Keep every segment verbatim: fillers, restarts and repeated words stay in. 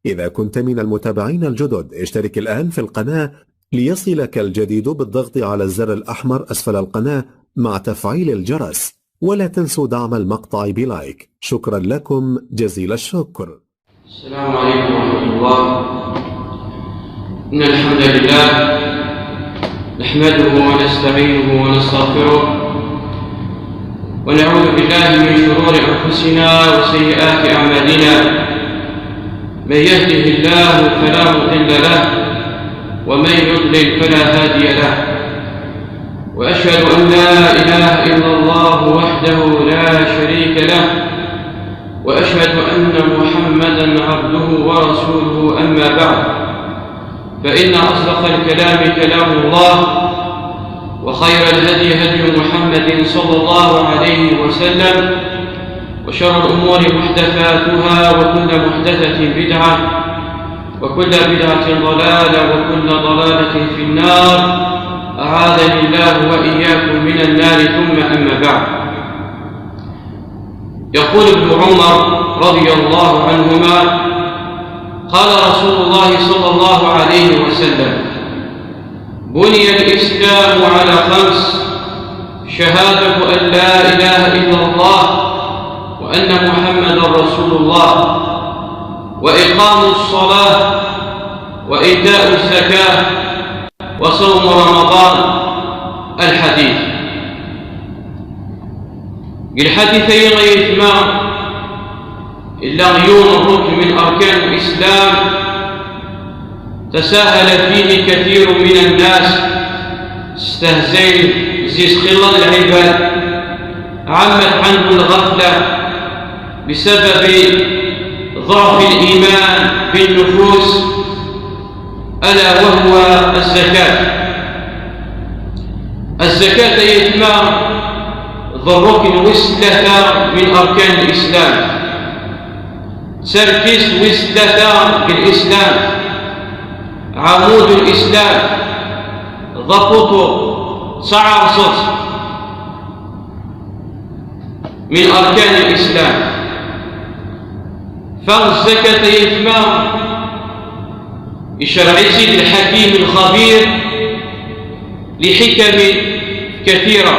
إذا كنت من المتابعين الجدد، اشترك الآن في القناة ليصلك الجديد بالضغط على الزر الأحمر أسفل القناة مع تفعيل الجرس، ولا تنسوا دعم المقطع بلايك. شكرا لكم جزيل الشكر. السلام عليكم ورحمة الله. إن الحمد لله نحمده ونستعينه ونستغفره، ونعوذ بالله من شرور أنفسنا وسيئات أعمالنا. من يهده الله فلا مضل له، ومن يضلل فلا هادي له. وأشهد أن لا إله إلا الله وحده لا شريك له، وأشهد أن محمدا عبده ورسوله. أما بعد، فإن أصدق الكلام كلام الله، وخير الهدي هدي محمد صلى الله عليه وسلم، وشر الأمور محدثاتها، وكل محدثة بدعة، وكل بدعة ضلالة، وكل ضلالة في النار. أعاذني الله وإياكم من النار. ثم أما بعد، يقول ابن عمر رضي الله عنهما: قال رسول الله صلى الله عليه وسلم: بني الإسلام على خمس: شهادة أن لا إله إلا الله وأن محمدا رسول الله، وإقام الصلاة، وإيتاء الزكاة، وصوم رمضان. الحديث. Deg lḥadit-agi ay aytma, yella yiwen n rukn min arkan lislam, تساهل فيه كثير من الناس, stehzayen zi-s xilla n lɛibad, عمت عنه الغفلة بسبب ضعف الإيمان بالنفوس، ألا وهو الزكاة. الزكاة ay aytma d rrukn wis tlata min arkan lislam. D tarkist wis tlata deg lislam, ɛamud lislam, d apuṭu, d taɛerṣet min arkan lislam. Fa zzakat ay aytma, icerreɛ-itt-id lḥakim lxabir lḥikam kathira.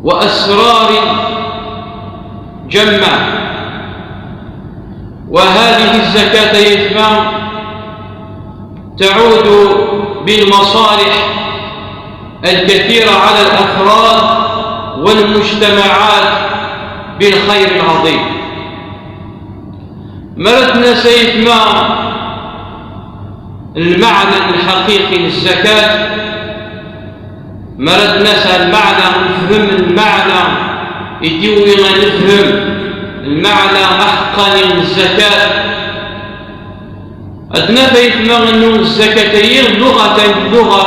وأسرار جمة. وهذه الزكاة ay aytma تعود بالمصالح الكثيرة على الأفراد والمجتمعات بالخير العظيم. Ma ara d-nas ay aytma lmeɛna lḥaqiqi n zzakat, ma ara d-nas ar lmeɛna, nefhem lmeɛna i d-iwwi ad nefhem lmeɛna aḥeqqani n zzakat. Ad naf ay aytma annu zzakat-ayi luɣatan, lluɣa,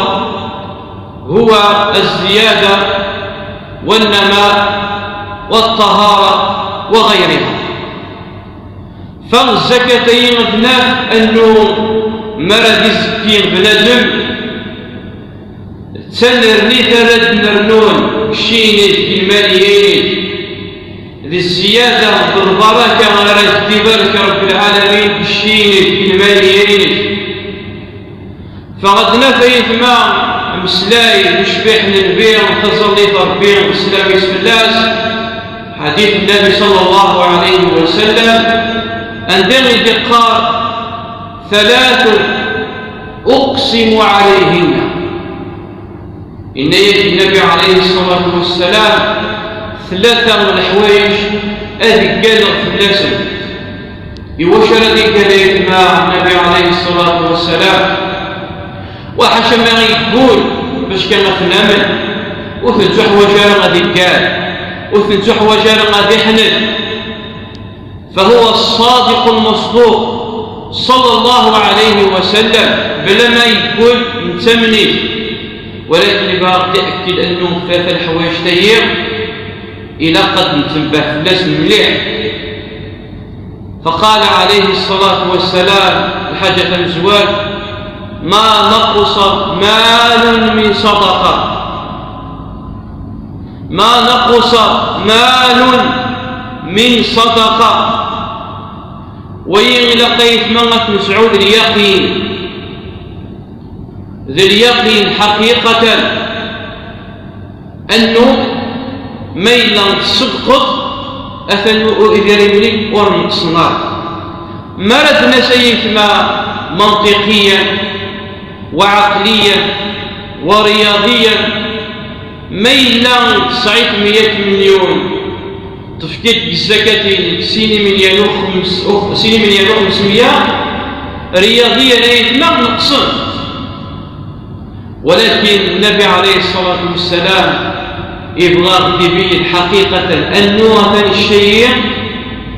huwa az-ziyada wa nnama wa ṭṭahara wa ɣayriha. Fa zzakat-ayi ad naf annu ma ara d-izekki bnadem, d tanernit ara d-nernun keččini deg lmaliya-inek, d zziyada d lbaraka ara k-d-ibarek Rebbi lɛalamin keččini deg lmaliya-inek. Fa ad naf ay aytma ameslay n ucbiḥ n Nnbi, taẓallit n Rebbi, sslam-is fell-as, ḥadit Nnabi ṣalla Llahu ɛalayhi wa sallam, anda i d-iqqar: ثلاث أقسم عليهن. Yenna-yak Nnabi ɛalayhi ṣṣalatu wa ssalam, tlata n leḥwayeǧ ad ggaleɣ fell-asen. Iwacu ara d-iggal ay aytma Nnabi ɛalayhi ṣṣalatu wa ssalam? Wa ḥaca ma yeggul bac kan ad t-namen, ur t-nettuḥwaǧ ara ad iggal, ur t-nettuḥwaǧ ara ad iḥnet. فهو الصادق المصدوق صلى الله عليه وسلم, bla ma yeggul nettamen-it. Walakin ibɣa ad d-iɛekkel annu tlata leḥwayeǧ-ayi ilaq ad nettenbeh fell-as mliḥ. فقال عليه الصلاة والسلام, lḥaǧa tamezwart: ما نقص مال من صدقة. ما نقص مال من صدقة. Wayi ilaq ayetma ad t-nesɛu d lyaqin, d lyaqin ḥaqiqatan, annu ma yella tṣeddqeḍ, atan u-, idrimen-ik ur neqsen ara. Mi ara d-nas ayetma manṭiqiyan, wa ɛaqliyan, wa riyadiyan, ma yella tesɛiḍ meyya milyun, tefkiḍ deg zzakat-inek sin imelyan u xems-, u-, sin imelyan u xemsmeyya, riyadiyan ayetma neqsen. Walakin Nnabi ɛalayhi ṣṣalatu wassalam ibɣa ad d-ibeyyen ḥaqiqatan annu atan ccayi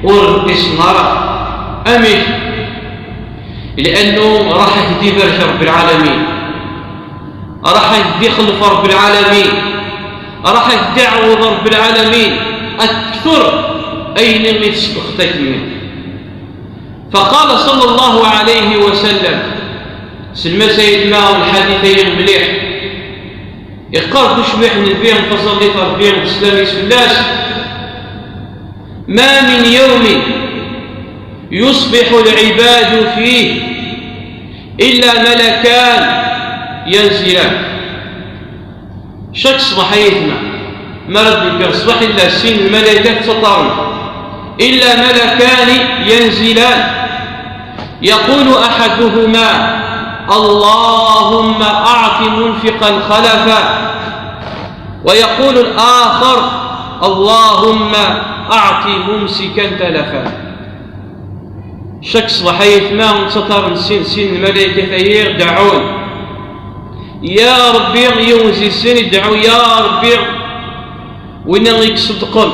ur nqisen ara. Amek? Liannu raḥ ak-d-ibarek Rebbi lɛalamin. Raḥ ak-d-ixlef Rebbi lɛalamin. Raḥ ak-d-iɛawed Rebbi lɛalamin akter ayen i tṣeddqeḍ akkenni. Faqala ṣalla Llahu ɛalayhi wa sallam, selmas ayetma lḥadit-ayi mliḥ, iqqar-d ucbiḥ Nnbi, taẓallit Rebbi d sslam-is fell-as: ما من يوم يصبح العباد فيه إلا ملكان ينزلان. Cak ṣṣbeḥ ayetma, mi ara d-negger ṣṣbeḥ, illa sin lmalaykat ttaṭṭaren. إلا ملكان ينزلان، يقول أحدهما: اللهم أعط منفقا خلفا، ويقول الآخر: اللهم أعط ممسكا تلفا. Cak ṣṣbeḥ ayetma, ttaṭṭaren sin, sin lmalaykat-ayi, deɛɛun: Ya Rebbi, yiwen si sin ideɛɛu: Ya Rebbi, winna i iṣeddqen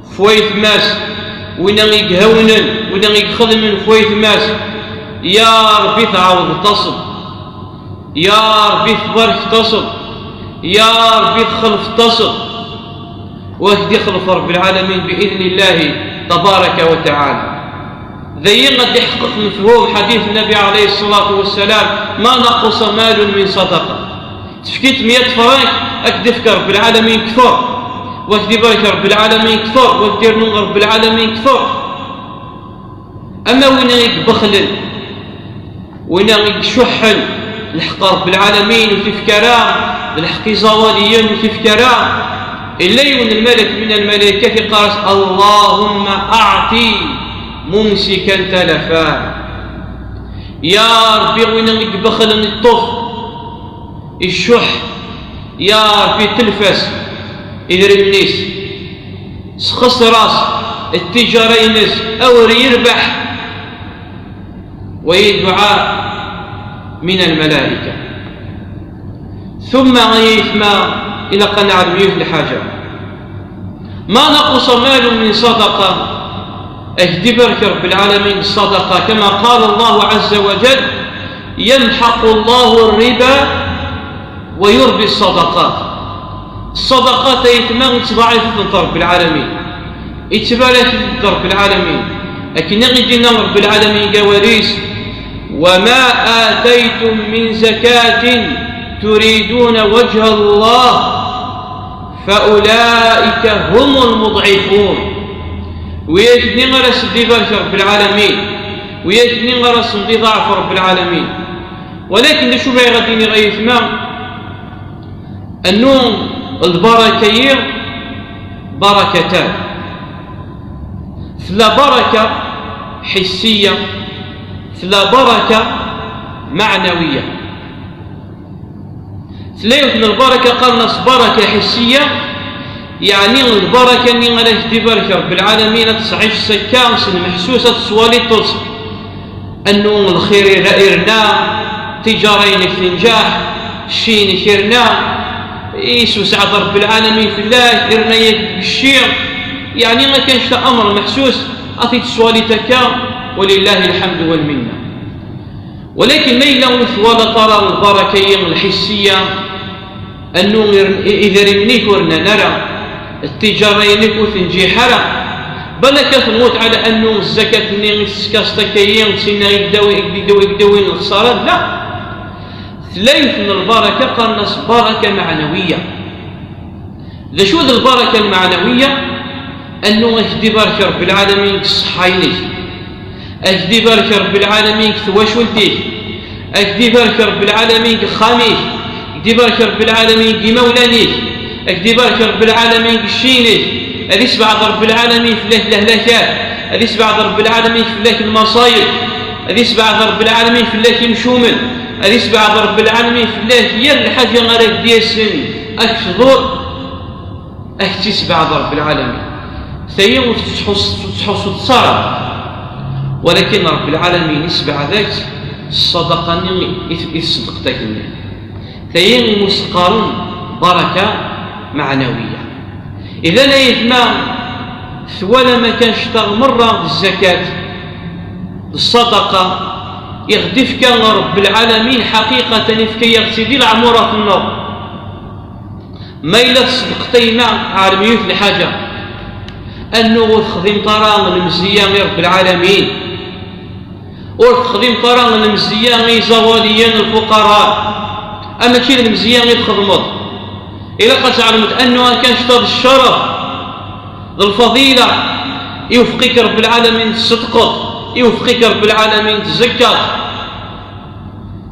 f wayetma-s, winna i ihawnen, winna i ixedmen f wayetma-s, ya Rebbi tɛawdeḍ-asen, ya Rebbi tbarkeḍ-asen, ya Rebbi txelfeḍ-asen. Wa ak-d-ixlef Rebbi lɛalamin bi idni Llahi tabaraka wa taɛala. D ayen ad d-iḥeqqeq mefhum ḥadit Nnabi ɛalayhi ṣṣalatu wassalam: ما نقص مال من صدقة. Tefkiḍ meyya frank, ad k-d-ifk Rebbi lɛalamin kter, wa ak-d-ibarek Rebbi lɛalamin kter, wa ak-d-irnu Rebbi lɛalamin kter. Ama winna i ibexlen, winna i icuḥḥen, lḥeqq Rebbi lɛalamin ur t-ifk ara, d lḥeqq iẓawaliyen ur t-ifk ara. Illa yiwen lmalak min lmalaykat iqqar-as: اللهم أعط ممسكا تلفا. Ya Rebbi, winna i ibexlen iṭṭef, icuḥ, ya Rebbi telf-as idrimen-is, sxeṣr-as ttijara-ines, awer yirbeḥ. Wayi dduɛa min lmalayka. Tumma, ay ayetma, ilaq ad neɛlem yiwet lḥaǧa: ما نقص مال من صدقة. Ak-d-ibarek Rebbi lɛalamin ṣṣadaqa, كما قال الله عز وجل: يمحق الله الربا ويربي الصدقات. Ṣṣadaqat, ayetma, ittḍaɛif-itent Rebbi lɛalamin, ittbarak-itent Rebbi lɛalamin. Akken i ɣ-d-yenna Rebbi lɛalamin deg awal-is: وما آتيتم من زكاة تريدون وجه الله فأولئك هم المضعفون. Wiyaten-nni ara sen-d-ibarek Rebbi lɛalamin, wiyaten-nni ara sen-d-iḍaɛef Rebbi lɛalamin. Walakin d acu bɣiɣ ad d-iniɣ, ay ayetma? Annu lbaraka-yi barakatan. Tella baraka ḥissiya, tella baraka maɛnawiya. Tella yiwet n lbaraka qqaren-as baraka ḥissiya, yeɛni lbaraka-nni ara k-d-ibarek Rebbi lɛalamin, ad tesɛic s akka, s lmeḥsus, ad tettwaliḍ-tt. Annu lxir ira-, irna, tiǧara-inek tenǧaḥ, cci-inek irna, isewseɛ-d Rebbi lɛalamin fell-ak, irna-yak deg cci. Yeɛni akka annect-a amr meḥsus, ad t-id-tettwaliḍ akka, walillahi lḥemdu wal minna. Walakin ma yella ur twalaḍ ara lbaraka-yi lḥissiya, annu ir-, i-, idrimen-ik ur rnan ara, ttijara-inek ur tenǧiḥ ara, balak ad tenwuḍ ɛla annu zzakat-nni i teskaseḍ akka-yi, d tinna i k-d-awi-, i k-d-awi-, i k-d-awin lexsara, la. Tella yiwet n lbaraka qqaren-as baraka maɛnawiya. D acu d lbaraka lmeɛnawiya? Annu ak-d-ibarek Rebbi lɛalamin deg ṣṣeḥḥa-inek. Ad k-d-ibarek Ṛebbi lɛalamin deg twacult-ik. Ad k-d-ibarek Ṛebbi lɛalamin deg uxxam-ik. Ad k-d-ibarek Ṛebbi lɛalamin deg imawlan-ik. Ad k-d-ibarek Ṛebbi lɛalamin deg cci-inek. Ad isbeɛd Ṛebbi lɛalamin fell-ak lehlakat. Ad isbeɛd Ṛebbi lɛalamin fell-ak lmaṣayeb. Ad isbeɛd Ṛebbi lɛalamin fell-ak imcumen. Ad isbeɛd Ṛebbi lɛalamin fell-ak yal lḥaǧa ara k-d-yasen ad k-tḍur. Ad k-tt-isbeɛd Ṛebbi lɛalamin. Tayi ur tettḥus-, ur tettḥussuḍ ara. Walakin Ṛebbi lɛalamin isbeɛd-ak ṣṣadaqa-nni i t-, i tṣeddqeḍ akkenni. Tayi i mus qqaren baraka meɛnawiya. Idan ay atma, twalam akken ctaɣ merra d zzakat, d ṣṣadaqa, i ɣ-d-ifka Ṛebbi lɛalamin, ḥaqiqatan ifka-yaɣ-tt-id di leɛmurat-nneɣ. Ma yella tṣeddqeḍ a yemma, ɛlem yiwet lḥaǧa, annu ur texdimeḍ ara lemzeyya i Ṛebbi lɛalamin. Ur texdimeḍ ara lemzeyya i iẓawaliyen, lfuqara. A mačči d lemzeyya i txedmeḍ. Ilaq ad tɛelmeḍ annu akken ctaɣ d cceref, d lfaḍila, iwefq-ik Ṛebbi lɛalamin tṣeddqeḍ, iwefq-ik Ṛebbi lɛalamin tzekkaḍ.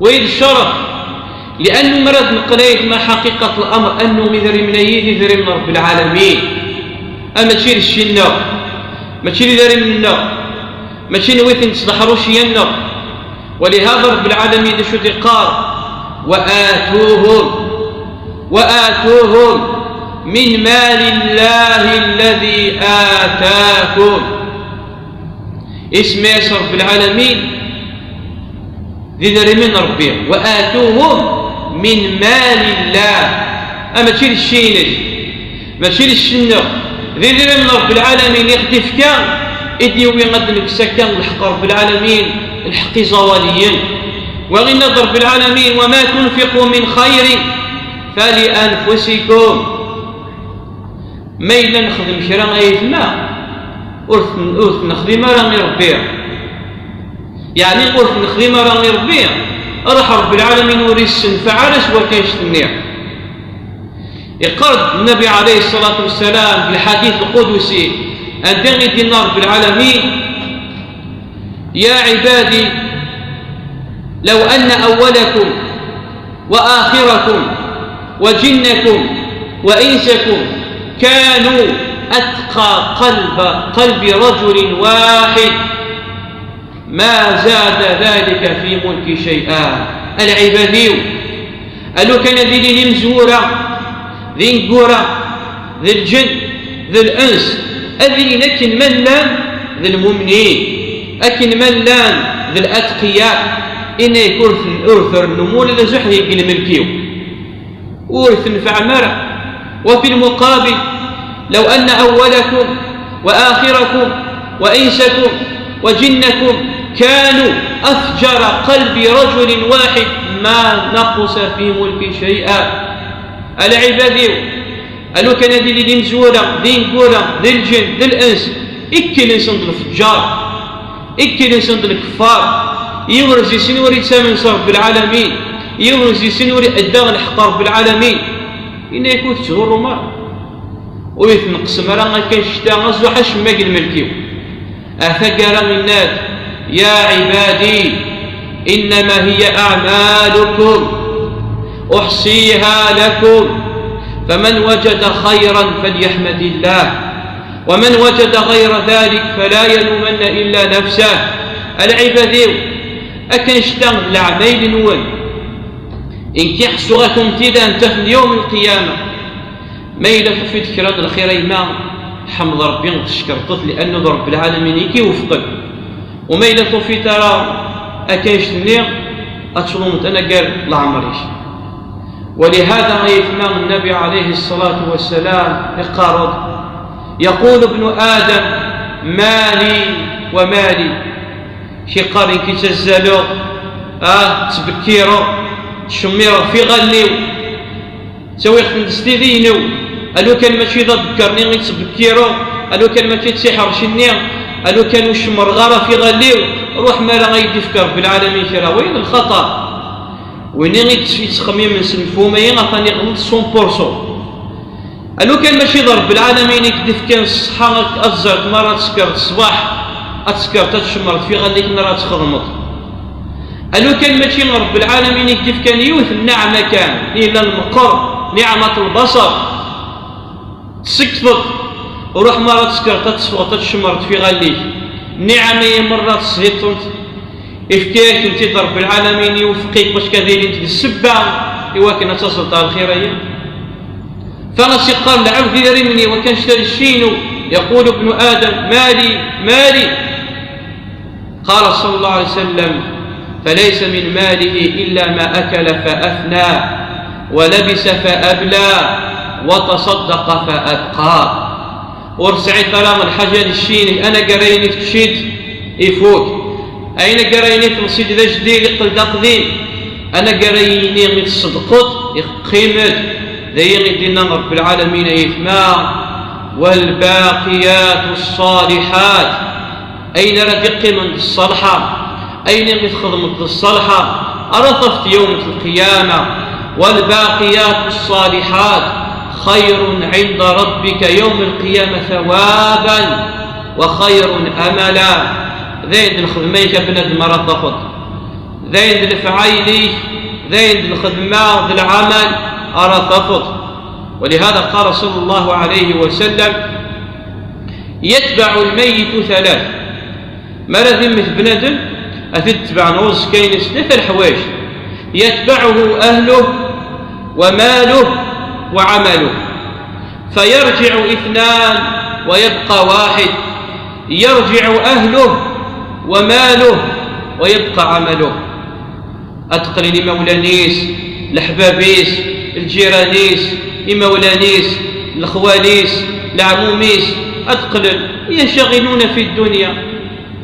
Wayi d ccerf. Liannu mi ara d-neqqel a yetma ḥaqiqat lamr, annu idrimen-ayi d idrimen n Ṛebbi lɛalamin. A mačči d cci-nneɣ, mačči d idrimen-nneɣ, mačči n wi ten-tesdeḥruc yya-nneɣ. Walihada Ṛebbi lɛalamin d acu d-iqqar? وآتوهم، وآتوهم من مال الله الذي آتاكم. Isem-is Ṛebbi lɛalamin d idrimen n Ṛebbi. وآتوهم من مال الله. A mačči d cci-inek, mačči d cci-nneɣ, d idrimen n Ṛebbi lɛalamin i ɣ-d-ifka, i d-yewwi ad d-nekkes akka lḥeqq Ṛebbi lɛalamin, lḥeqq iẓawaliyen. Wa inna-d Ṛebbi lɛalamin: وما تنفقوا من خير فلأنفسكم. Ma yella nexdem kra a yetma, ur t-, ur t-nexdim ara i Ṛebbi. Yeɛni ur t-nexdim ara i Ṛebbi, ruḥ Ṛebbi lɛalamin ur issenfeɛ ara s wakka annect-nni. Iqqar-d Nnabi ɛalayhi ṣṣalatu wassalam di lḥadit lqudusi, anda i d-yenna Ṛebbi lɛalamin: يا عبادي لو أن أولكم وآخركم وجنكم وإنسكم كانوا أتقى قلب، قلب رجل واحد ما زاد ذلك في ملكي شيئا. A lɛibad-iw, a lukan ad ilin imezwura d ineggura d lǧen d lens, ad ilin akken ma llan d lmumnin, akken ma llan d latqiya, inna-yak ur ten-, ur ternum ula d azuḥ deg lmelk-iw. Ur tenfeɛem ara. وفي المقابل، لو أن أولكم وآخركم وإنسكم وجنكم كانوا أفجر قلب رجل واحد ما نقص في ملكي شيئا. A lɛibad-iw, a lukan ad ilin d imezwura, d ineggura, d lǧen, d lens, ikkin-nsen d lfeǧǧar, ikkin-nsen d lkeffar, yiwen deg-sen ur yettamen s Ṛebbi lɛalamin, yiwen deg-sen ur iɛedda lḥeqq Ṛebbi lɛalamin, inna-yak ur tettḍurrum ara. Ur yi-tneqqsem ara akka annect-a azuḥ acemma deg lmelk-iw. Ar taggara yenna-d: يا عبادي إنما هي أعمالكم أحصيها لكم فمن وجد خيرا فليحمد الله ومن وجد غير ذلك فلا يلومن إلا نفسه. A lɛibad-iw, akka annect-a d leɛmayel-nwen, i nekk ḥessuɣ-aken-t-id anta f yawm lqiyama. Ma yella tufiḍ kra n lxir a yemma, ḥmed Ṛebbi teckerṭeḍ liannu d Ṛebbi lɛalamin i k-iwefqen. U ma yella tufiḍ ara akka annect-nni, ad tlumeḍ anagar leɛmer-ik. ولهذا a yetma Nnabi ɛalayhi ṣṣalatu wassalam iqqar-d: يقول ابن آدم مالي ومالي. Kiqqar nekk ttazzaleɣ, ah, ttbekkireɣ, ttcemmireɣ f iɣallen-iw. Ttawiɣ-ten s tidi-inu. A lukan mačči d abekker-nni i ttbekkireɣ, a lukan mačči d tiḥerci-nni, a lukan ur cemmreɣ ara f iɣallen-iw, ruḥ mi ara ay-d-ifk Ṛebbi lɛalamin kra. Wayen d lxaṭer. Win i yettxemmimen s lefhum-ayi atan iɣelṭ cent pour cent. A lukan mačči d Ṛebbi lɛalamin i k-d-ifkan ṣṣeḥḥa ad tẓerreḍ mi ara tekkreḍ ṣṣbeḥ, Ad tekkreḍ ad tcemmreḍ f iɣallen-ik neɣ ad txedmeḍ. Alukan mačči Ṛebbi lɛalamin i k-d-ifkan yiwet n nneɛma kan, yella lmeqqer, niɛmat lbaṣar, tsekteḍ, ruḥ mi ara tekkreḍ ad teffɣeḍ ad tcemmreḍ f iɣallen-ik. Nniɛam-agi merra teshiṭṭeḍ-tent, ifka-yak-tent-id Ṛebbi lɛalamin, iweffiq-ik bac ad ilint d ssebba i wakken ad taẓeḍ ɣer lxir-agi. Fas-iqqar lɛebd idrimen-iw, akken ccna d cci-inu, يقول ابن آدم: مالي، مالي. قال صلى الله عليه وسلم: فليس من ماله إلا ما أكل فأفنى، ولبس فأبلى، وتصدق فأبقى. Ur tesɛiḍ ara lḥaǧa n cci-inek, anagar ayen i teččiḍ ifuk, ayen agar ayen i telsiḍ d ajdid iqqel d aqdim, anagar ayen-nni i tṣeddqeḍ iqqim-d. D ayen i d-yenna Ṛebbi lɛalamin, ay aytma: والباقيات الصالحات. Ayen ara d-iqqimen d ṣṣalḥa, ayen i txedmeḍ d ṣṣalḥa, ara tafeḍ yawm lqiyama. والباقيات الصالحات خير عند ربك يوم القيامة ثوابا وخير أملا. D ayen d lxedma-ik a bnadem ara tafeḍ, d ayen d lefɛayel-ik, d ayen d lxedma d lɛamal ara tafeḍ. ولهذا قال صلى الله عليه وسلم: يتبع الميت ثلاث. Mi ara d-immet bnadem, ad t-id-tebɛen uẓekka-ines tlata leḥwayeǧ: يتبعه أهله وماله وعمله، فيرجع اثنان ويبقى واحد، يرجع أهله وماله ويبقى عمله. Ad d-qqlen imawlan-is, leḥbab-is, lǧiran-is, imawlan-is, lexwal-is, leɛmum-is, ad d-qqlen. ينشغلون في الدنيا،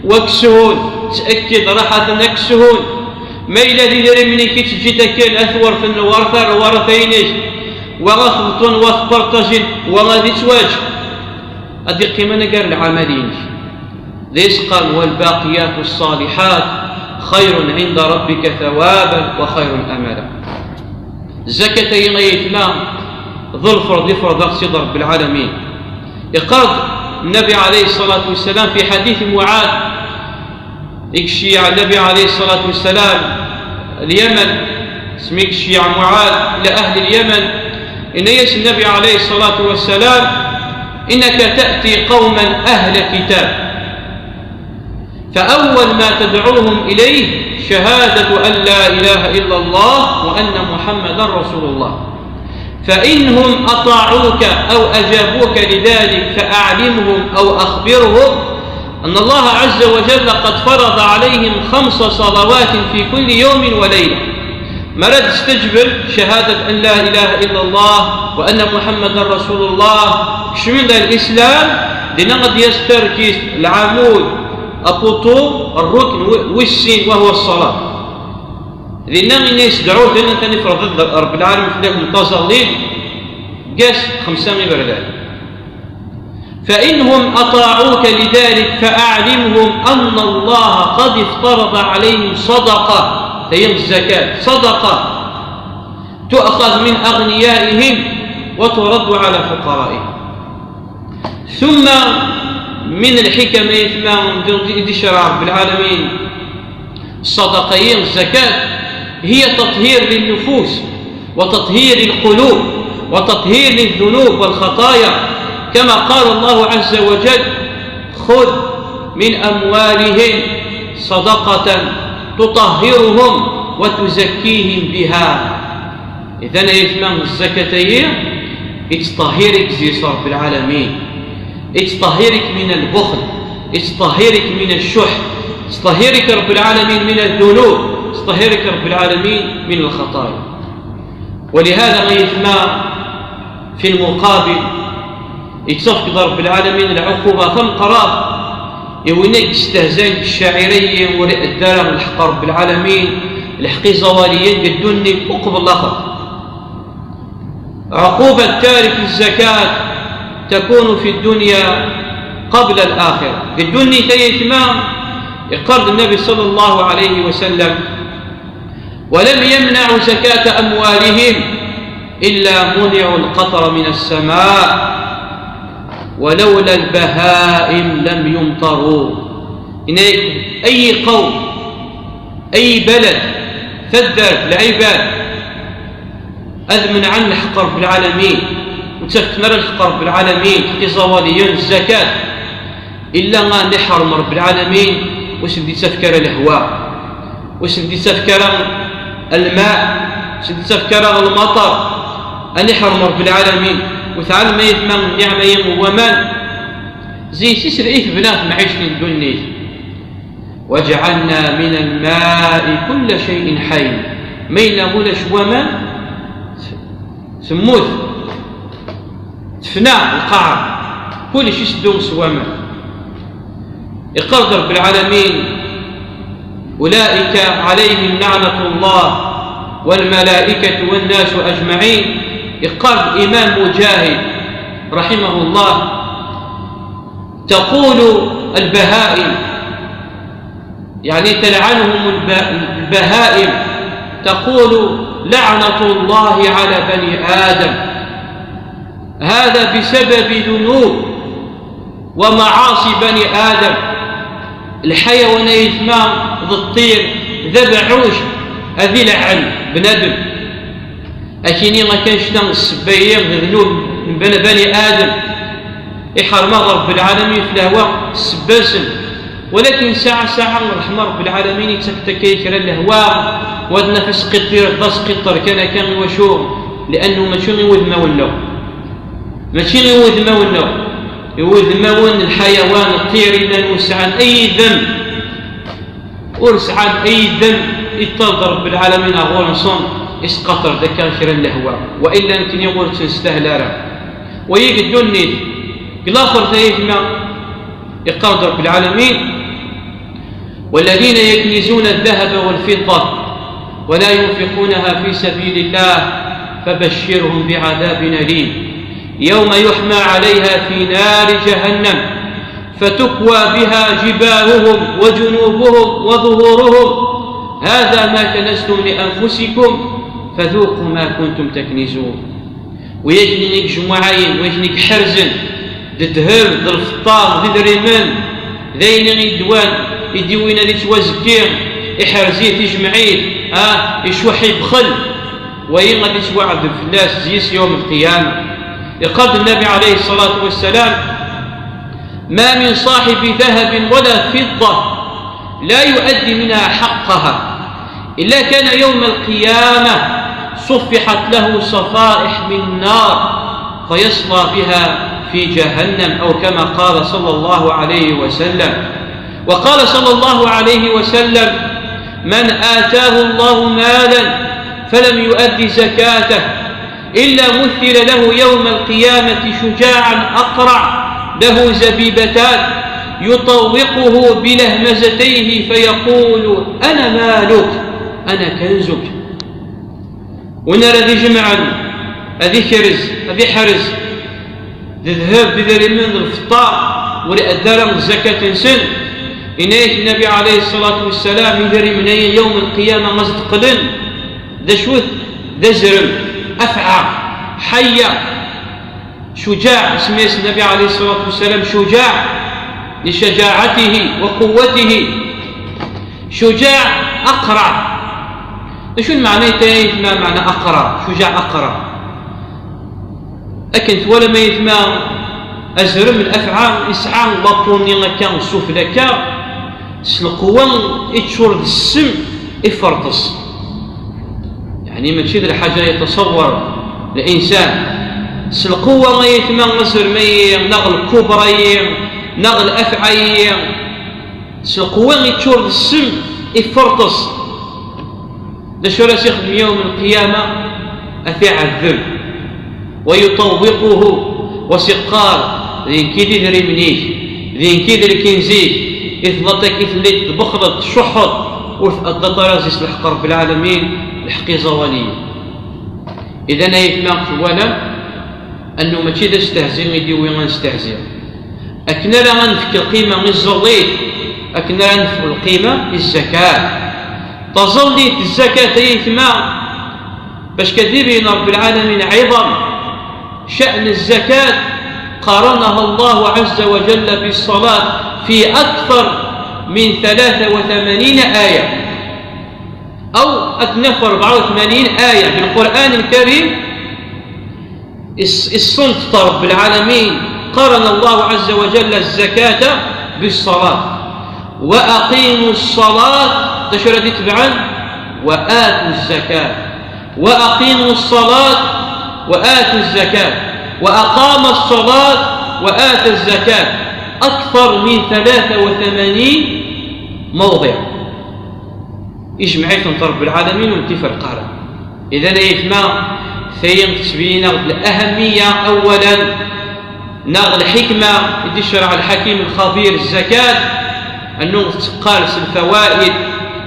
wa keshun, ttأكد راحة keshun. Ma yella d idrimen-ik i teǧǧiḍ akken ad t-werten lwarta, lwarata-inek, wa ad t-beṭṭun, wa ad t-parṭajin, wa ad yettwaǧ, ad d-iqqim anagar lɛamal-inek. D ayen i s-qqaren: والباقيات الصالحات خير عند ربك ثوابا وخير أملا. Zzakat-agi, ay aytma, d lferḍ i ferḍeɣ Sidi Ṛebbi lɛalamin. Iqqar-d Nnabi ɛalayhi ṣṣalatu wassalam fi ḥadit Muɛad, i iceyyeɛ Nnabi ɛalayhi ṣṣalatu wassalam Lyaman, asmi i iceyyeɛ Muɛad ila ahli Lyaman, yenna-yas Nnabi ɛalayhi ṣṣalatu wassalam: إنك تأتي قوما أهل كتاب، فأول ما تدعوهم إليه شهادة أن لا إله إلا الله وأن محمدا رسول الله، فإن هم أطاعوك أو أجابوك لذلك فأعلمهم أو أخبرهم أن الله عز وجل قد فرض عليهم خمس صلوات في كل يوم وليلة. Mi ara d-staǧben ccahadat an la ilaha illa Allah wa anna Muḥammadan Rasulullah, kecmen-d ɣer Lislam, dinna ad d-yas targit, lɛamud, apuṭu, rrukn wi-, wis sin, wa huwa ṣṣalat. Dinna yenna-yas: Dɛut, dinna atan ifreḍ-d Ṛebbi lɛalamin fell-aken taẓallit, gas xemsa iberdan. فإن هم أطاعوك لذلك فأعلمهم أن الله قد افترض عليهم صدقة، هي الزكاة، صدقة تؤخذ من أغنيائهم وترد على فقرائهم. ثم من الحكم، ay aytma, i d-icreɛ Ṛebbi lɛalamin ṣṣadaqa-yi, الزكاة، هي تطهير للنفوس وتطهير القلوب وتطهير للذنوب والخطايا، كما قال الله عز وجل: خذ من أموالهم صدقة تطهرهم وتزكيهم بها. Idan, ay aytma, zzakat-agi yettṭahhir-ik zzis Ṛebbi lɛalamin, yettṭahhir-ik min lbuxl, yettṭahhir-ik min ccuḥ, yettṭahhir-ik Ṛebbi lɛalamin min ddunub, yettṭahhir-ik Ṛebbi lɛalamin min lxaṭaya. ولهذا, ay aytma, fi lmuqabil, yettafk-d Ṛebbi lɛalamin lɛuquba tameqqrant i win i yestehzan deg ccaɛir-agi, ur iɛedda ara lḥeqq Ṛebbi lɛalamin, lḥeqq iẓawaliyen deg ddunit uqbel laxert. عقوبة تارك الزكاة تكون في الدنيا قبل الآخرة. Deg ddunit, ay aytma, iqqar-d Nnabi ṣalla Llahu ɛalayhi wa sallam: ولم يمنعوا زكاة أموالهم إلا منعوا القطر من السماء، ولولا البهائم لم يمطروا. Yenna-yak, ay qawm, ay balad, taddart, lɛibad, ad menɛen lḥeqq Rebbi lɛalamin, ur ttafken ara lḥeqq Rebbi lɛalamin, iẓawaliyen, zzakat, illa ad ten-iḥrem Rebbi lɛalamin, ur sen-d-ittafk ara lehwa, ur sen-d-ittafk ara lma, ur sen-d-ittafk ara lmaṭer, ad ten-iḥrem Rebbi lɛalamin. U tɛelmem ay atma nniɛma-yi n waman, zzi-s i tebna temɛict n ddunit. وجعلنا من الماء كل شيء حي. Ma yella ulac waman, temmut, tefna lqaɛa, kullec iseddu s waman. Iqqar-d Rebbi lɛalamin, أولئك عليهم لعنة الله والملائكة والناس أجمعين. Iqqar-d Imam Mujahid, رحمه الله, تقول البهائم، يعني تلعنهم الب-، البهائم، تقول: لعنة الله على بني آدم، هذا بسبب ذنوب ومعاصي بني آدم. Lḥayawan ay atma d ṭṭir, d abeɛɛuc, ad ileɛɛen bnadem. Ad k-ini akka, annect-a ssebba-yi d ddnub n bani, bani Adem. Iḥrem-aɣ Rebbi lɛalamin f lehwa, ssebba-nsen. Walakin saɛa, saɛa, ṛṛeḥma Rebbi lɛalamin ittak-d akka i kra n lehwa, u ad naf asqiṭṭir d asqiṭṭer kan akka. Iwacu? Li'annu mačči i wudmawen-nneɣ. Mačči i wudmawen-nneɣ. I wudmawen n lḥayawan, ṭṭir, i llan ur sɛan ay idem. Ur sɛan ay idem, iṭṭal-d Rebbi lɛalamin ar ɣur-nsen, isqaṭer-d akka kra n lehwa. Wa illa nekkni ur tt-nestahel ara. Wagi deg ddunit, deg laxert ay atma, iqqar-d Rebbi lɛalamin: والذين يكنزون الذهب والفضة ولا ينفقونها في سبيل الله فبشرهم بعذاب أليم يوم يحمى عليها في نار جهنم فتكوى بها جباههم وجنوبهم وظهورهم هذا ما كنزتم لأنفسكم فذوقوا ما كنتم تكنزون. Wigi i yejmuɛayen, wigi i iḥerzen d ddheb, d lfeṭṭa, d idrimen, d ayen i d-iwwin, i d-iwwin ad ittwazekki, iḥerz-it, ijmeɛ-it, ah, icuḥ, ibxel. Wagi ad ittwaɛdeb fell-as zzi-s yawm lqiyama. Iqqar-d Nnabi ɛalayhi ṣṣalatu wassalam: ما من صاحب ذهب ولا فضة لا يؤدي منها حقها إلا كان يوم القيامة صفحت له صفائح من نار فيصلى بها في جهنم، أو كما قال صلى الله عليه وسلم. وقال صلى الله عليه وسلم: من آتاه الله مالا فلم يؤد زكاته إلا مثل له يوم القيامة شجاعا أقرع له زبيبتان يطوقه بلهمزتيه فيقول: أنا مالك، أنا كنزك. Win ara d-ijemɛen, ad ikrez, ad iḥrez d ddheb, d idrimen, d lfeṭṭa, ur iɛedda ara zzakat-nsen, yenna-yak Nnabi ɛalayhi ṣṣalatu wassalam, idrimen-ayi yawm lqiyama ad d-qqlen d acu-t? D azrem, afɛa, ḥayya. Cujaɛ, isemma-yas Nnabi ɛalayhi ṣṣalatu wassalam Cujaɛ, لشجاعته وقوته. Cujaɛ, aqraɛ. D acu n lmeɛna-nni ay atma, meɛna aqraɛ? Cujaɛ, aqraɛ. Akken twalam ay atma, azrem, afɛa, isɛa la peau-nni akka sufella akka, s lqewwa, iččur d ssem, iferṭes. Yeɛni mačči d lḥaǧa yettṣawwar linsan. S lqewwa ay atma, azrem-ayi, neɣ lkubra-yi, neɣ lafɛa-yi, s lqewwa iččur d ssem, iferṭes. D acu ara s-ixdem yawm lqiyama? Ad t-iɛeddeb. ويطوقه, wa s-iqqar: d nekk i d idrimen-ik, d nekk i d lkinz-ik, i telliḍ, i telliḍ tbexleḍ, tcuḥḥeḍ, ur taddaḍ ara zzi-s lḥeqq Rebbi lɛalamin, lḥeqq iẓawaliyen. Idan ay atma, twalam annu mačči d astehzi i d-iwwi anestehzi. Akken ara nefk lqima i tẓallit, akken ara nefk lqima i zzakat. Taẓallit d zzakat ay atma, bac ad d-ibin Rebbi lɛalamin ɛiḍam شأن الزكاة قارنها الله عز وجل بالصلاة في أكثر من ثلاثة وثمانين آية، أو أتنف أربعة وثمانين آية بالقرآن الكريم. الصنف رب العالمين قرن الله عز وجل الزكاة بالصلاة. وأقيموا الصلاة، تشرد تبعا، وآتوا الزكاة. وأقيموا الصلاة وآتوا الزكاة. وأقام الصلاة وآتى الزكاة. أكثر من ثلاثة وثمانين موضع. Ijmeɛ-iten Ṛebbi lɛalamin ur ntif lqara. Idan ay atma, tayi tettbin-aɣ-d lɛahamiyya, awwal, neɣ lḥikma i d-icreɛ lḥakim lxabir zzakat, annu tetteqqal s lfawaid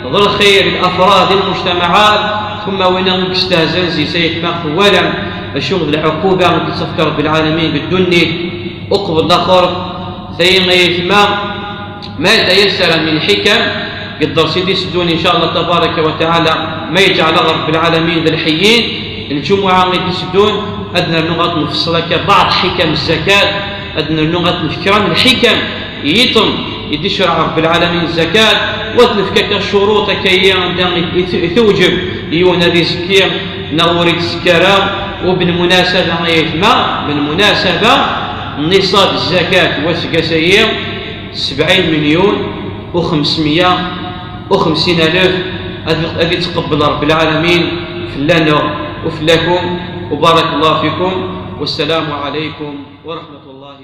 d lxir i lafrad, i lmujtamaɛat, tumma win i yestehzan zi-s ay atma twalam acu d lɛuquba i d-ittefka Ṛebbi lɛalamin deg ddunit uqbel laxert. Tayi ay atma, ما تيسر من حكم, deg dders i d-iteddun, in ca Allah tabaraka wa taɛala, ma yeǧɛel-aɣ Ṛebbi lɛalamin d lḥeyyin, lǧumuɛa i d-iteddun, ad nernu ad nfeṣṣel akka بعض حكم الزكاة, ad nernu ad nefk kra n lḥikam yiṭen i d-icreɛ Ṛebbi lɛalamin zzakat, u ad nefk akka ccuruṭ akka-yi anda i, i, i tewǧeb yiwen ad izekki neɣ ur itzekki ara, u belmunasaba ay atma, belmunasaba, nniṣab zzakat n waseggas-ayi, سبعين مليون وخمسمية وخمسين ألف. Ad, ad ittqebbel Ṛebbi lɛalamin fell-aneɣ u fell-akum. وبارك الله فيكم، والسلام عليكم ورحمة الله